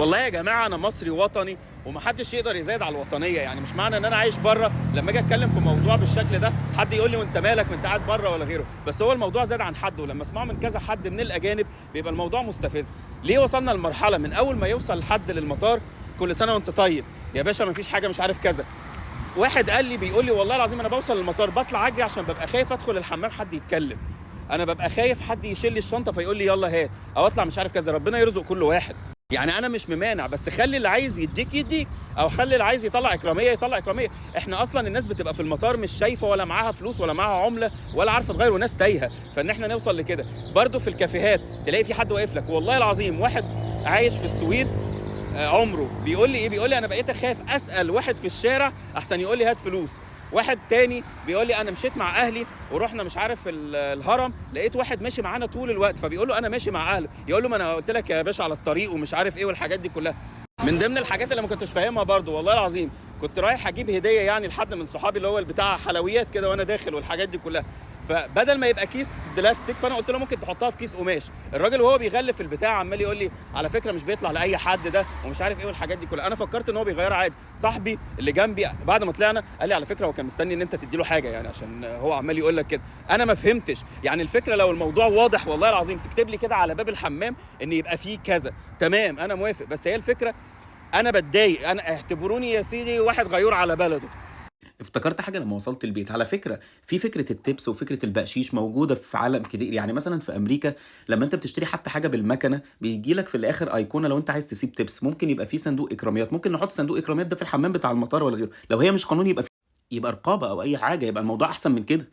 والله يا جماعة انا مصري وطني ومحدش يقدر يزايد على الوطنيه. يعني مش معنى ان انا عايش بره لما اجي اتكلم في موضوع بالشكل ده حد يقول لي وانت مالك وانت قاعد بره ولا غيره، بس هو الموضوع زاد عن حد، ولما اسمعه من كذا حد من الاجانب بيبقى الموضوع مستفز. ليه وصلنا لمرحلة من اول ما يوصل حد للمطار كل سنة وانت طيب يا باشا مفيش حاجة مش عارف كذا. واحد قال لي بيقول لي والله العظيم انا بوصل المطار بطلع اجري عشان ببقى خايف ادخل الحمام حد يتكلم، انا ببقى خايف حد يشيل لي الشنطة فيقول لي يلا هات، او اطلع مش عارف كذا. ربنا يرزق كل واحد. يعني انا مش ممانع، بس خلي اللي عايز يديك يديك، او خلي اللي عايز يطلع اكراميه يطلع اكراميه. احنا اصلا الناس بتبقى في المطار مش شايفه ولا معاها فلوس ولا معاها عمله ولا عارفه تغير، وناس تايهه. فان احنا نوصل لكده. برضو في الكافيهات تلاقي في حد واقف لك، والله العظيم واحد عايش في السويد عمره بيقول لي ايه، بيقول لي انا بقيت اخاف اسال واحد في الشارع احسن يقول لي هات فلوس. واحد تاني بيقول لي انا مشيت مع اهلي ورحنا مش عارف الهرم، لقيت واحد ماشي معانا طول الوقت، فبيقول له انا ماشي مع اهله، يقول له ما انا قلت لك يا باشا على الطريق ومش عارف ايه والحاجات دي كلها. من ضمن الحاجات اللي ما كنتش فاهمها برضو والله العظيم، كنت رايح اجيب هديه يعني لحد من صحابي اللي هو بتاع حلويات كده وانا داخل والحاجات دي كلها، فبدل ما يبقى كيس بلاستيك فانا قلت له ممكن تحطها في كيس قماش. الراجل وهو بيغلف البتاع عمال يقول لي على فكرة مش بيطلع لاي حد ده ومش عارف ايه والحاجات دي كلها. انا فكرت ان هو بيغيرها عادي. صاحبي اللي جنبي بعد ما طلعنا قال لي على فكرة هو كان مستني ان انت تدي له حاجة يعني عشان هو عمال يقول لك كده. انا ما فهمتش يعني الفكرة. لو الموضوع واضح والله العظيم تكتب لي كده على باب الحمام ان يبقى فيه كذا، تمام انا موافق. بس هي الفكرة انا بتضايق، انا اعتبروني يا سيدي واحد غيور على بلده. افتكرت حاجة لما وصلت البيت. على فكرة في فكرة ال tips وفكره البقشيش موجودة في عالم كتير. يعني مثلا في امريكا لما انت بتشتري حتى حاجة بالمكنه بيجي لك في الاخر ايقونة لو انت عايز تسيب tips. ممكن يبقى في صندوق اكراميات، ممكن نحط صندوق اكراميات ده في الحمام بتاع المطار ولا غيره. لو هي مش قانون يبقى رقابه او اي حاجة، يبقى الموضوع احسن من كده.